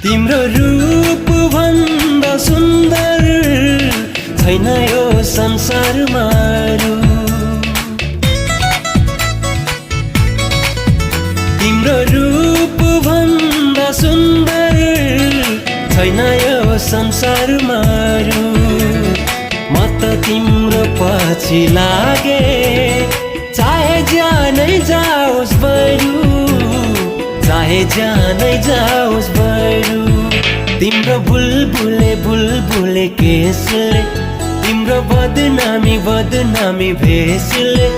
तिम्रो रूप भन्दा सुन्दर छैन यो संसारमा अरू। तिम्रो रूप भन्दा सुन्दर छैन यो संसारमा अरू। म त तिम्रो पछि लागे चाहे ज्यानै जाओस् बरु, चाहे ज्यानै जाओस् बरु। तिम्रो बुलबुले बुलबुले केसले, तिम्रो बदनामी बदनामी भेषले,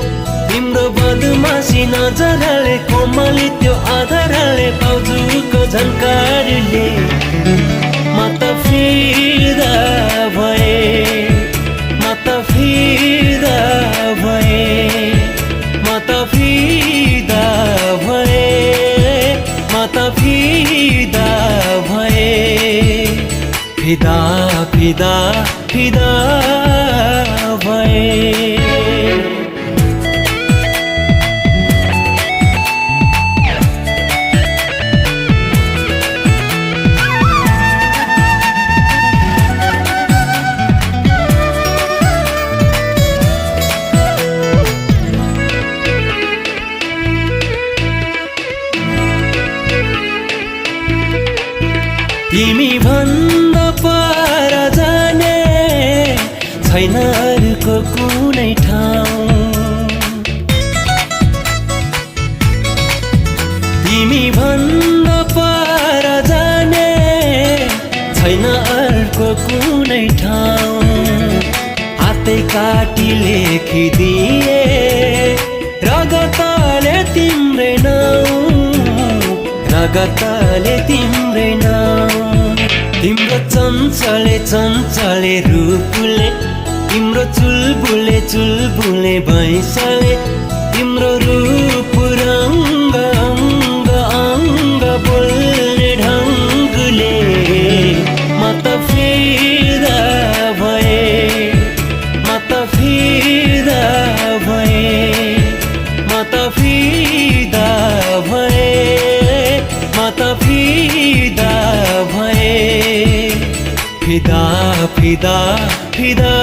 तिम्रो बदमासी नजरले, कोमली त्यो आधारले, बाउजूको झन्कारले म त फिदा भए, म त फिदा भए, म त फिदा भए, म त फिदा भए। फिदा फिदा फिदा भए। तिमी भन्दा पर जाने छैन अरूको कुनै ठाउँ। तिमी भन्दा पर जाने छैन अरूको कुनै ठाउँ। हातै काटी लेखिदिए रगतले तिम्रै नाउँ, रगतले तिम्रै नाउँ। तिम्रो चञ्चले चञ्चले रूपले, तिम्रो चुलबुले चुलबुले भैँसले, तिम्रो रूप रङ्ग अङ्ग अङ्ग बोल्ने ढङ्गले म त फिदा भए, म त फिदा भए, म त फिदा भए, म त फिदा भए। फिदा फिदा फिदा